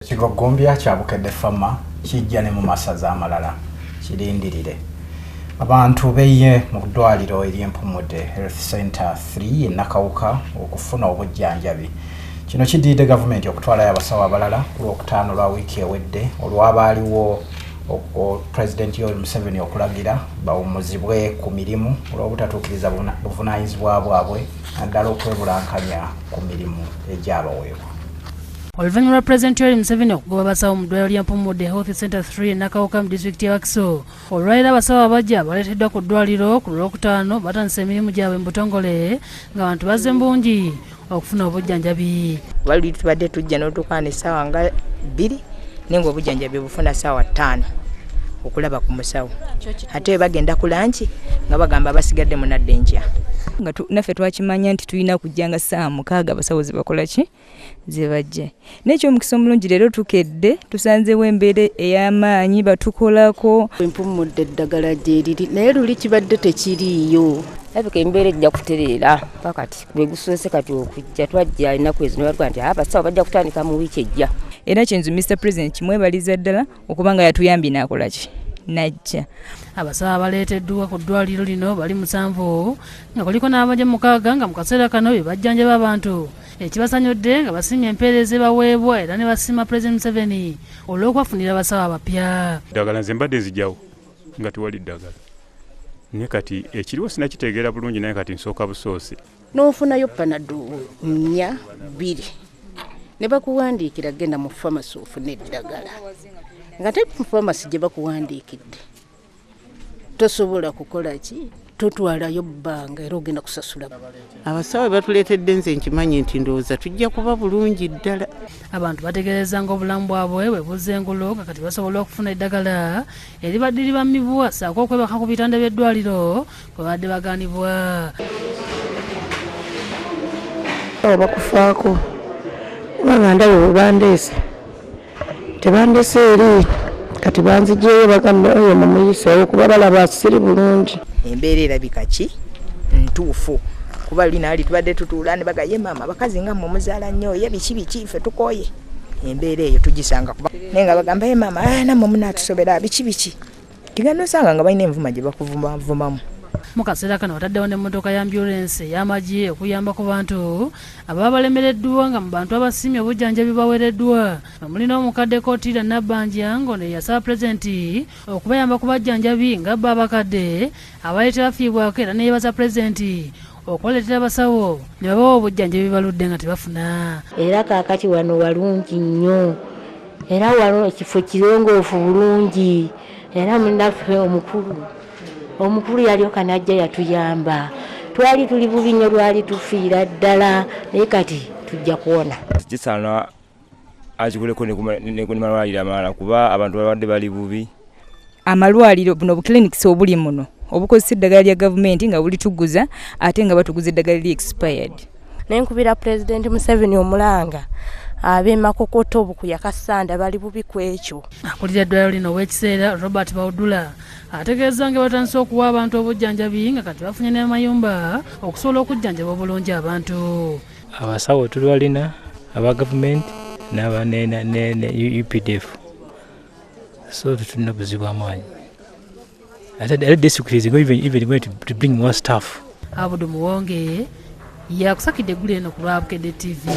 Ekigogombya kya Bukedde Fama kijja ne mu masaza amalala kirindirire. Abantu beeyiye mu ddwaliro ery'Empumudde Health Center 3 e Nakawuka okufuna obujjanjabi. Kino kiddiridde gavumenti okutwalayo abasawo abalala ku Lwokutaano lwa wiiki ewedde olwabaaliwo Pulezidenti Yoweri Museveni okulagira bawummuzibwe ku mirimu olw'obutatuukiriza buvunaanyizibwa bwabwe naddala okwebulankanya ku mirimu egyabaweebwa. Oluvannyuma lwa Pulezidenti Yoweri Museveni okugoba abasawo mu ddwaliro lya Mpumudde Health Center 3 e Nakawuka mu disitulikiti y'e Wakiso, olwaleero abasawo abaggya baleeteddwa ku ddwaliro ku Lwokutaano batandise emirimu gyabwe mu butongole ng'abantu bazze mu bungi okufuna obujjanjabi. Luli tubadde tujja n'otuuka essaawa nga 2 naye ng'obujjanjabi bufuna ssaawa 5 okulaba ku musawo. Ate bagenda ku lunch nga bagamba basigadde munadde enkya. Nga naffe twakimanya nti tulina kujja nga ssaawa 6 abasawo ze bakola ki? Ze bajje. N'ekyomukisa omulungi leero tukedde tusanzeewo embeera ey'amaanyi batukolako. Empumudde eddagala gye riri naye luli kibadde tekiriiyo. Labika embeera ejja kutereera paka kati bwe gusoose kati okujja twajja ennaku ezo ne batugamba nti abasawo bajja kutandika mu wiiki ejja. Era kyenzu Mr President kimwebaliza ddala okubanga yatuyambye n'akola ki? Najja. Abasawo abaleeteddwa ku ddwaliro lino bali 7 nga kuliko n'abajja 6 nga mu kaseera kano be bajjanjaba abantu. Ekibasanyudde nga basiimye empeereza ebaweebwa era ne basiima Pulezidenti Museveni olw'okubafunira abasawo abapya. Eddagala nze mbadde nzigyawo nga tewali ddagala. Naye kati ekiriwo sinakitegeera bulungi naye kati nsooka busoosi. N'ofunayo Panadol 4 2 ne bakuwandiikira genda mu famasi ofune eddagala. Nga te mu famasi gye bakuwandiikidde tosobola kukola ki? Totwalayo bbanga era ogenda kusasula. Abasawo batuleetedde nze nkimanyi nti ndowooza tujja kuba bulungi ddala. Abantu bategeereza ng'obulamu bwabwe bwe buzza engulu nga kati basobola okufuna eddagala eribadde libamibwa ssaako okwebaka ku bitanda by'eddwaliro kwe babadde bagaanibwa. Bakufaako kubanga ndabye bwe bandeese tebandeese eri kati banzigyeyo bagamba oyo mumuyiseewo kuba balaba siri bulungi. Embeera erabika ki ntuufu kuba luli nali tubadde tutuula ne bagamba ye maama abakazi nga mmwe muzaala nnyo ye biki biki ffe tukooye. Embeera eyo tugisanga kuba naye nga bagamba ye maama nammwe munaatusobera biki biki tigenda osanga nga balina envuma gye bakuvumavumamu. Mu kaseera kano bataddewo n'emmotoka ya ambulensi ey'amagye okuyamba ku bantu ababa balemereddwa nga mu bantu abasiimye obujjanjabi baweereddwa omuli n'omukadde Kotiira Nabbanja ng'ono ye yasaba Pulezidenti okubayamba ku bajjanjabi nga bo abakadde abaali tebafiibwako era ne yeebaza Pulezidenti okubaleetera abasawo ne babawa obujjanjabi baludde nga tebafuna. Era kaakati wano walungi nnyo era wano ekifo kirongoofu bulungi era munnaffe omukulu yalyoka n'ajja yatuyamba. Twali tuli bubi nnyo lwali tufiira ddala naye kati tujja kuwona. Kisaana akikoleko ne ku malwaliro amalala kuba abantu babadde bali bubi. Amalwaliro buno bu-clinics obuli muno obukozesa eddagala lya gavumenti nga buli tuguza ate nga batuguza eddagala li expired. Naye nkubira Pulezidenti Museveni omulanga ab'e Makokoto Obukuya Kassanda bali bubi ku ekyo. Akulira eddwaliro lino ow'ekiseera Robert Baudula ategeeza nga batandise okuwa abantu obujjanjabi nga kati bafunye n'amayumba okusobola okujjanjaba obulungi abantu. Abasawo tulibalina aba gavumenti n'aba ne UPDF so tetulina buzibu amaanyi. Ate district is even going to bring more staff. Abudu Muwonge yakusakidde eggulu eno ku lwa Bukedde TV.